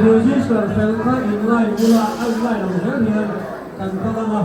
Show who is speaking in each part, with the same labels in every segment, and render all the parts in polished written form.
Speaker 1: Register fel kha in line bula a in line ang zel hian kan kal ang a.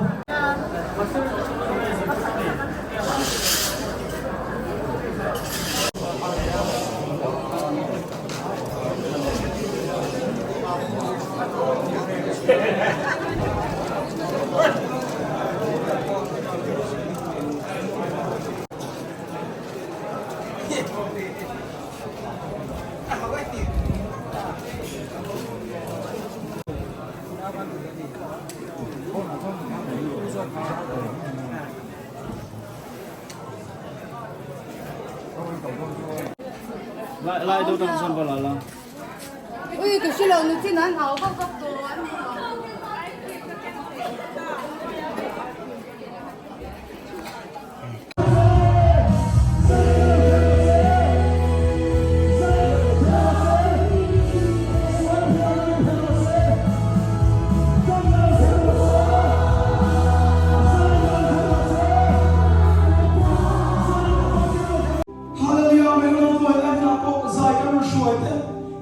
Speaker 2: Hallelujah, Amen, Rawngbawi Anna pawh zai kan rawn hruai te,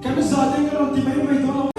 Speaker 2: kan zai te kan rawn ti mai mai dawn lo.